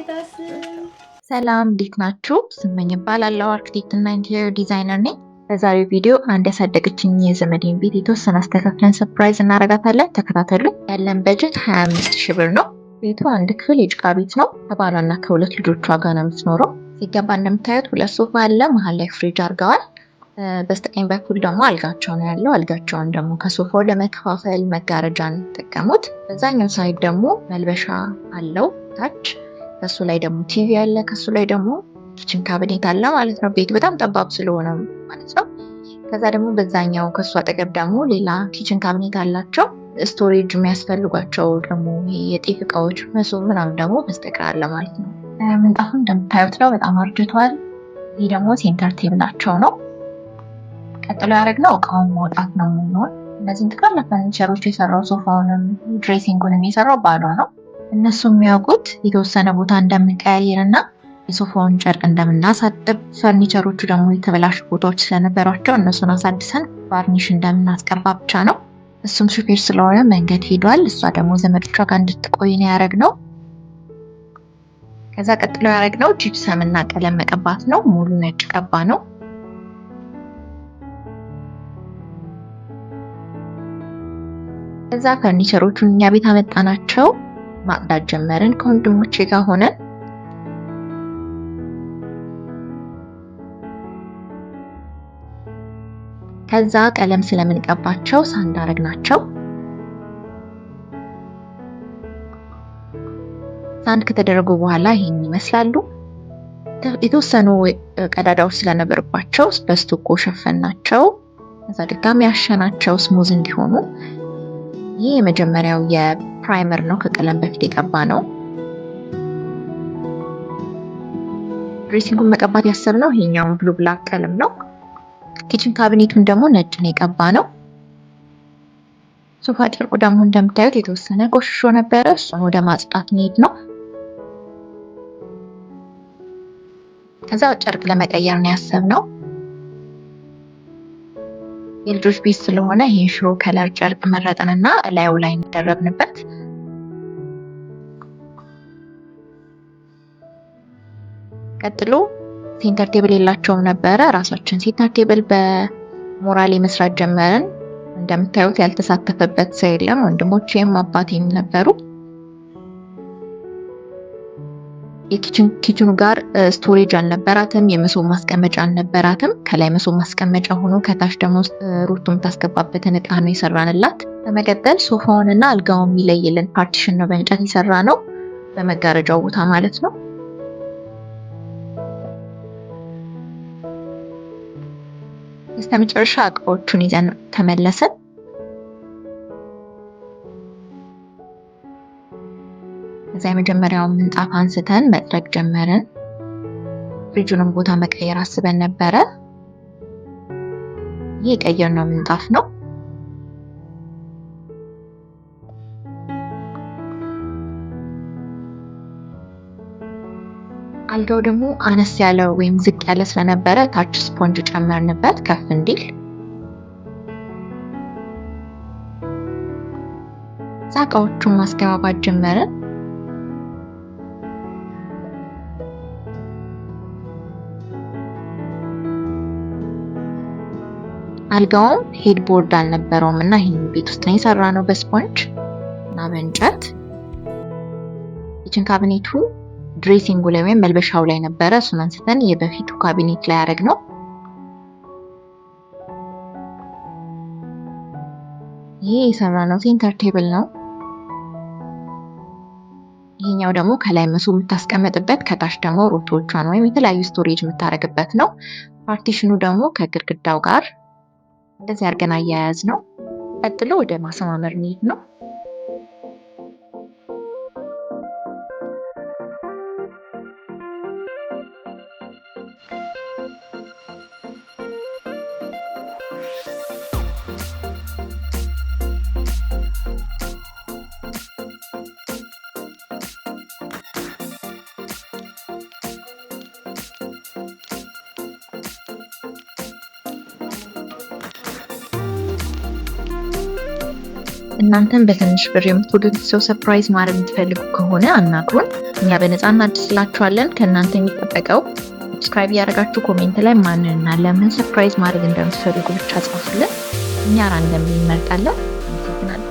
ስም። ሰላም እንዴት ናችሁ? ስመኝ እባላለሁ፣ አርክቴክት እና interior designer ነኝ። በዛሬው ቪዲዮ አንድ ያሳደገችኝ የዘመዴን ቤት የተወሰነ አስተካክለን surprise እናረጋታለን። ተከታተሉ። ያለን በጀት 25 ሺህ ብር ነው። ቤቱ አንድ ክፍል የጭቃ ቤት ነው። ከባሏና ከሁለት ልጆቿ ጋር ነው የምትኖረው። ሲገባ እንደምታዩት ሁለት ሶፋ አለ። መሀል ላይ ፍሪጅ አድርገዋል። በስተቀኝ በኩል ደግሞ አልጋቸው ነው ያለው። አልጋቸውን ደግሞ ከሶፋው ለመከፋፈል መጋረጃን ተጠቀሙት። በዛኛው side ደግሞ መልበሻ አለው ታች። ከሱ ላይ ደግሞ ቲቪ አለ። ከሱ ላይ ደግሞ kitchen cabinet አለ ማለት ነው። ቤቱ በጣም ጠባብ ስለሆነ ማለት ነው። ከዛ ደግሞ በዛኛው ከሱ አጠገብ ደግሞ ሌላ kitchen cabinet አላቸው። Storage የሚያስፈልጓቸው ደግሞ የጤፍ እቃዎች፣ መሶብ ምናምን ደግሞ በስተግራ አለ ማለት ነው። ምንጣፉ እንደምታዩት ነው፣ በጣም አርጅቷል። ይህ ደግሞ center table ኣቸው ነው። ቀጥሎ ያደረግነው እቃውን ማውጣት ነው የምንሆን። እነዚህን ጠቅላላ ፈርኒቸሮች የሰራው ሶፋውንም dressing ኡንም የሰራው ባሏ ነው። እነሱ የሚያውቁት የተወሰነ ቦታ እንደምንቀያየር እና የሶፋውን ጨርቅ እንደምናሳጥብ፣ ፈርኒቸሮቹ ደግሞ የተበላሹ ቦታዎች ስለነበሯቸው እነሱን አሳድሰን varnish እንደምናስቀባ ብቻ ነው። እሱም ሹፌር ስለሆነ መንገድ ሄዷል። እሷ ደግሞ ዘመዶቿ ጋር እንድትቆይ ነው ያደረግነው። ከዛ ቀጥሎ ያደረግነው ጂፕሰም እና ቀለም መቀባት ነው። ሙሉ ነጭ ቀባ ነው። ከዛ ፈርኒቸሮቹን እኛ ቤት አመጣናቸው። ማጽዳት ጀመርን ከወንድሞቼ ጋር ሆነን። ከዛ ቀለም ስለምንቀባቸው sand አረግናቸው። Sand ከተደረጉ በኋላ ይህን ይመስላሉ። የተወሰኑ ቀዳዳዎች ስለነበርባቸው በስቱኮ ሸፈናቸው። ከዛ ድጋሚ ያሸናቸው smooth እንዲሆኑ። ይህ የመጀመሪያው የ primer ነው፣ ከቀለም በፊት የቀባ ነው። Dressing ኡን መቀባት ያሰብነው ይሄኛውን blue black ቀለም ነው። Kitchen cabinet ኡን ደግሞ ነጭ ነው የቀባ ነው። ሶፋ ጨርቁ ደግሞ እንደምታዩት የተወሰነ ቆሽሾ ነበረ። እሱን ወደ ማጽዳት መሄድ ነው። ከዛ ጨርቅ ለመቀየር ነው ያሰብነው። የልጆች ቤት ስለሆነ ይሄን ሽሮ color ጨርቅ መረጥንና እላዩ ላይ እንደረብንበት። ቀጥሎ center table የላቸውም ነበረ። ራሳችን center table በሞራሌ መስራት ጀመርን። እንደምታዩት ያልተሳተፈበት ሰው የለም። ወንድሞቼም አባቴም ነበሩ። የ kitchen ኡ ጋር storage አልነበራትም። የመሶብ ማስቀመጫ አልነበራትም። ከላይ መሶብ ማስቀመጫ ሆኖ ከታች ደግሞ ሮቶ የምታስገባበትን እቃ ነው የሰራንላት። በመቀጠል ሶፋውንና አልጋውን የሚለይልን partition ነው በእንጨት የሰራ ነው፣ በመጋረጃው ቦታ ማለት ነው። በስተመጨረሻ እቃዎቹን ይዘን ተመለስን። ከዛ የመጀመሪያውን ምንጣፍ አንስተን መጥረግ ጀመርን። ፍሪጁንም ቦታ መቀየር አስበን ነበረ። ይህ የቀየርነው ምንጣፍ ነው። አልጋው ደግሞ አነስ ያለ ወይም ዝቅ ያለ ስለነበረ ታች ስፖንጅ ጨመርንበት ከፍ እንዲል። እዛ እቃዎቹን ማስገባባት ጀመርን። አልጋውም headboard አልነበረውም እና ይህን ቤት ውስጥ ነው የሰራነው በስፖንጅ እና በእንጨት። Kitchen cabinet ኡ dressing ኡ ላይ ወይም መልበሻው ላይ ነበረ። እሱን አንስተን የበፊቱ ካቢኔት ላይ ያደረግነው። ይሄ የሰራነው center table ነው። ይሄኛው ደግሞ ከላይ መሶብ የምታስቀምጥበት ከታች ደግሞ ሮቶቿን ወይም የተለያዩ storage የምታደርግበት ነው። Partition ኡ ደግሞ ከግድግዳው ጋር እንደዚህ አድርገን አያያዝ ነው። ቀጥሎ ወደ ማሰማመር እንሂድ ነው። እናንተም በትንሽ ብር የምትወዱት ሰው surprise ማድረግ የምትፈልጉ ከሆነ አናግሩን። እኛ በነፃ እናድስላችኋለን። ከእናንተ የሚጠበቀው subscribe እያደረጋችሁ comment ላይ ማንንና ለምን surprise ማድረግ እንደምትፈልጉ ብቻ ጻፉልን። እኛ random እንመርጣለን። አመሰግናለሁ።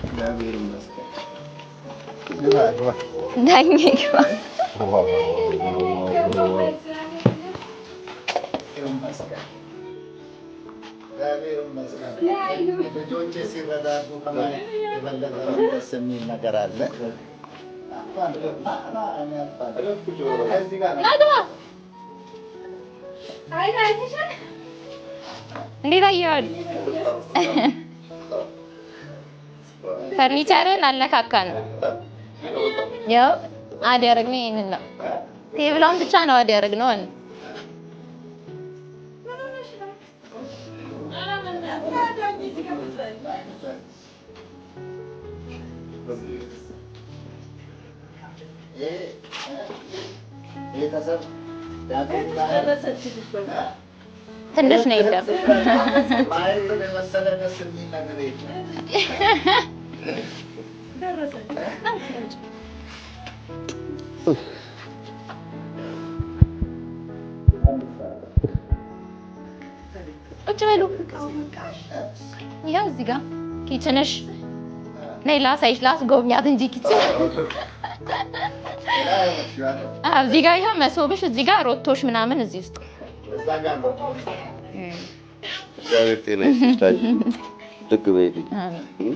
እግዚአብሔር ይመስገን። ግባ ግባ። ዳኜ ግባ። ይመስገን። እግዚአብሔር ይመስገን። ልጆቼ ሲረዳዱ ከማየት የበለጠ ደስ የሚል ነገር አለ? እዚህ ጋር ነው። እንዴት አየዋል? ፈርኒቸርን አልነካካንም። ያው add ያደረግነው ይሄንን ነው። Table ሏን ብቻ ነው add ያደረግነው። ቤተሰብ ትንሽ ነው የለም። ማየትን የመሰለ ደስ የሚል ነገር የለም። ቁጭ በሉ። ይኸው እዚህ ጋር kitchen ሽ ነይ ላሳይሽ፣ ላስጎብኛት እንጂ kitchen። እዚህ ጋር ይኸው መሶብሽ፣ እዚህ ጋር ሮቶሽ ምናምን እዚህ ውስጥ። እዛ ጋር ነው። እግዚአብሔር ጤና ይስጥሽ። ልክ በይልኝ። አሜን።